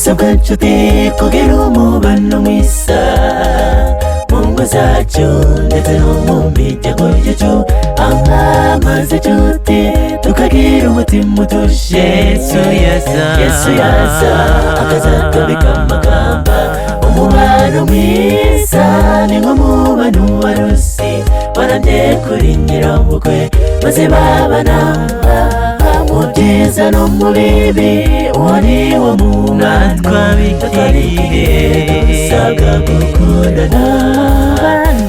Turasabwa nshuti kugira umubano mwiza mu ngo zacu ndetse no mu miryango yacu, maze nshuti tukagira umutima utuje. Yesu yaza. Yesu yaza akazatambika amakamba. Umubano mwiza ni nk'umubano wa Rusi warambye kuri nyirabukwe, maze babana mu byiza no mu bibi. Uwo ni wo mubano twabikiriye, dusabwa gukundana.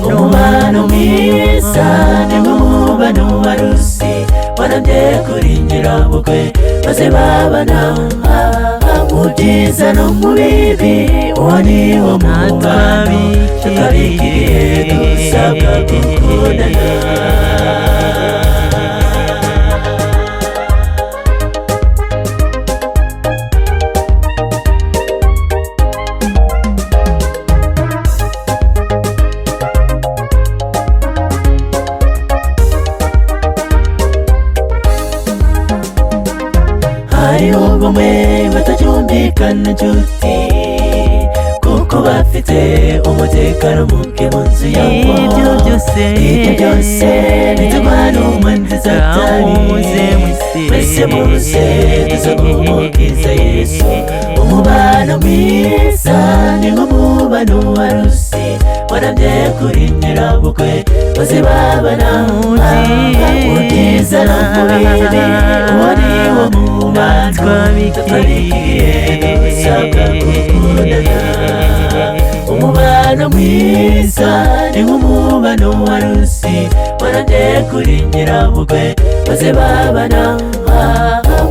Umubano mwiza ni nk'umubano wa Rusi warambye kuri nyirabukwe, maze babana mu byiza no mu bibi. Uwo ni wo mubano twabikiriye, dusabwa gukundana. Hariho bamwe batacyumvikana nshuti, kuko bafite umutekano muke mu nzu yabo. Ibyo byose, Ibyo byose biterwa n'umwanzi Satani. Muze mwese. Mwese muze tuze kumukiza Yesu. Umubano mwiza ni nk'umubano wa Rusi warambye kuri nyirabukwe, maze babana mu byiza no mu bibi. Uwo ni wo mubano twabikiriye, dusabwa gukundana. Umubano mwiza ni nk'umubano wa Rusi warambye kuri nyirabukwe, maze babana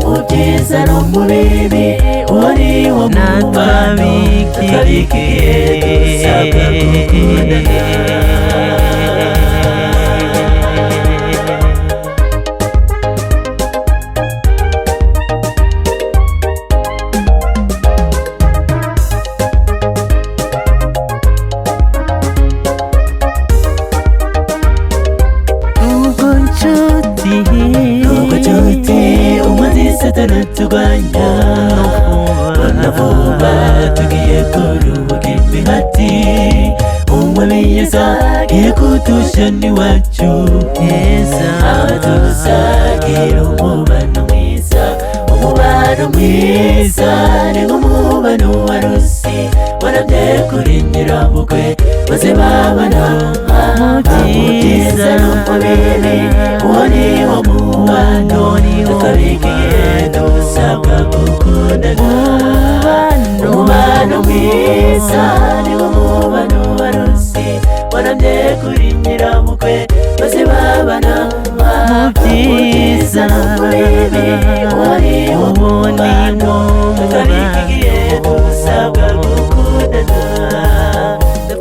mu byiza no mu bibi. Uwo ni wo mubano twabikiriye, dusabwa gukundana. Nubwo nshuti, Nubwo nshuti umwanzi Satani aturwanya, bona vuba tugiye kuruhuka imihati. Umwami Yesu agiye kutushana iwacu heza, aho tuzagira umubano mwiza. Umubano mwiza ni nk'umubano wa Rusi warambye kuri nyirabukwe, maze babana mu byiza no mu bibi. Uwo ni wo mubano twabikiye, dusabwa gukundana. Umubano mwiza ni wo mubano wa Rusi warambye kuri nyirabukwe, maze babana mu byiza no mu bibi. Uwo ni wo mubano twabikiye, dusabwa gukundana.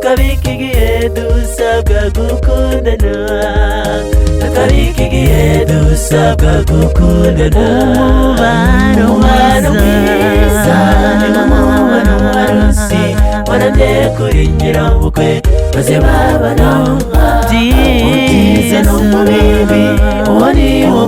Twabikiye, dusabwa gukundana. Twabikiye, dusabwa gukundana. Umubano Umubano mwiza ni nk'umubano wa Rusi warambye kuri nyirabukwe, maze babana mu byiza no mu bibi. Uwo ni wo